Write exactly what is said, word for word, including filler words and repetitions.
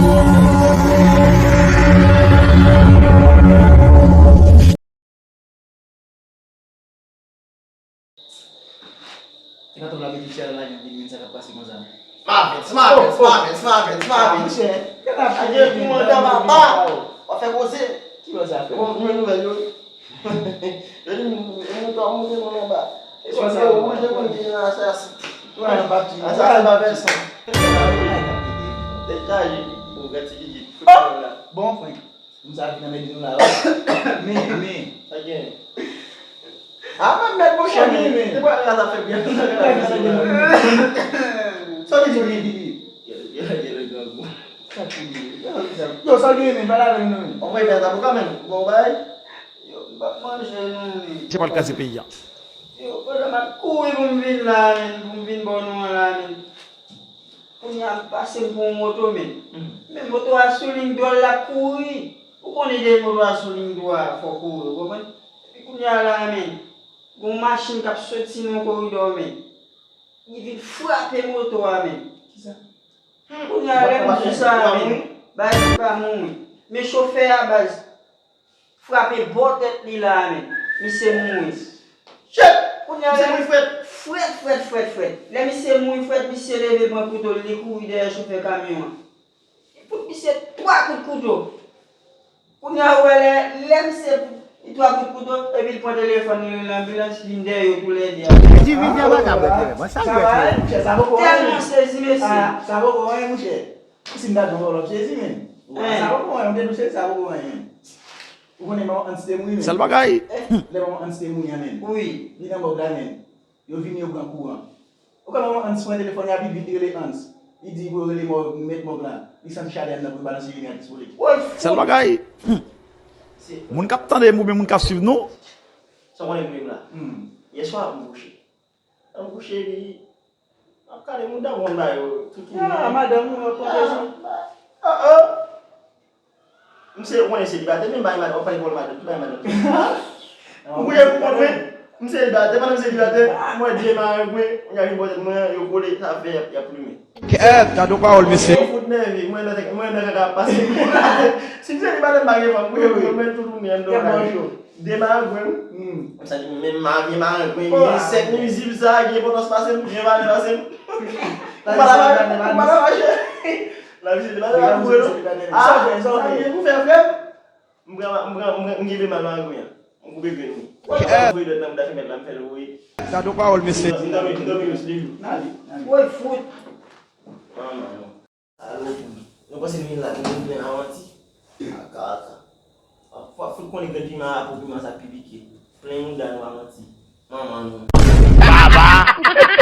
Te ka tonbe la, bebe, chè la, gen vin, vin, sa k ap pase konsa. Smavens, Smavens, Smavens, Smavens, Smavens. Monchè, gade ap gen koumandan papa. W ap fè koze. Ki lòt zafè? Bon, mwen nouvèl yo. Yo di, e mouton, mouton nou anba. E konsa, yo manje moun ki nan asas. Asasen pa pèsonn. Deja, ouvè ti gigi. Bon, frenk. Moun sa vin anmède nou la, wi. Men, men. Sa gen? A, mwen mèt, monchè, men, men. Se pa la sa fè byen. Sa ki di, men, Gigi? Yo, yo, yo, yo, grangou. Sa ki di? Yo, sa gen, men, pale avè m, non, men. On va y faire ça pour quand même. Bon, bye. Yo, m p ap manje, non, men. Se pa l ka se peyi a. Yo, pandan m ap kouri pou m vin la, men, pou m vin bò nou an la, men. Kounye a m pase m pou yon moto, men. Men moto a sou liy dwat, l ap kouri. Ou konnen depi moto a sou liy dwat, fò w kouri, ou konprann? Epi kounye a la, men, gon machin k ap soti nan koridò, men. Li vin frape moto a, men. Kisa? Kounye a, lè m di sa, men, baz li pa mouri. Men chofè a, baz, frape bò tèt li la a, men. Misye mouri. Shit! Kounye a, misye mouri frèt. Frèt, frèt, frèt, frèt. Lè misye mouri frèt, misye leve pran kouto l, li kouri dèyè chofè kamyon an. Li fout misye twa kout kouto. Kounye a, ou wè lè, lè misye fout li twa kout kouto, epi l pran telefòn li, li rele anbilans, vin dèyè yo toulède a. Divizyon makab, mwen, sa l dwe fè? Tèlman sezi, mesye. Sa poko anyen, monchè. Si m ta di w, w ap sezi, men. Sa poko anyen, m te tou sezi, sa poko anyen, men. Ou konnen, men, Hans te mouri, men. Sèl bagay. Lè men Hans te mouri an, men. Wi. Li nan mòg la, men. Yo vini, yo pran kouran. Ou konnen, men Hans pran telefòn, rapid, vit, li rele Hans. Li di pou yo rele mò-, mèt mòg la. Li santi chalè anndan pou l balanse vini ak dispole. Sèl bagay. Moun k ap tande m oubyen moun k ap swiv nou. Sa w konnen pou m la. Yèswa, m kouche. Lè m kouche, epi m ap gade moun dam wonn ba yo, toutou. Ah, madanm ou, yo pran plezi. Ah, ah. M se, ou konnen selibatè, men bay madanm, w ap pale pou madanm, ki bay madanm. Ou kouche pou kont mwen, m selibatè, pandan m selibatè, mwen de marengwen, y a vin bò tèt mwen, yo kole, sa fè, y ap, y ap plimen. Kèt, gade yon pawòl, mesye. Yo fout nève, mwen nan, mwen nan kaka ap pase. Si m selibatè, m pa gen fanm, m kouche pou kont mwen, toutou, men, m nan kay. De marengwen. Sa di menm mari marengwen, oh, ensèk nwizib sa a gen enpòtans pase m, gen valè pase m. Ou pa ta mache, ou pa ta mache. La vi se de valè la pou nou. Ah, sa gen pou fè, frè m. M pran, m pran, m pran, m kenbe mal marengwen an. M koupe grenn li. Ou pa ta voye dwèt nan mouda fimèt la, m fè l voye. Gade yon pawòl, mesye. M dòmi, m dòmi yo, se de jou. Woy, fout. Non, non, non. Alo, nou panse nou vin la, nou vin plen a manti. Aka, aka. W ap, w ap fout konnen grenn piman a po piman sa pi pike. Plen mouda nou a manti. Manman nou. Baba!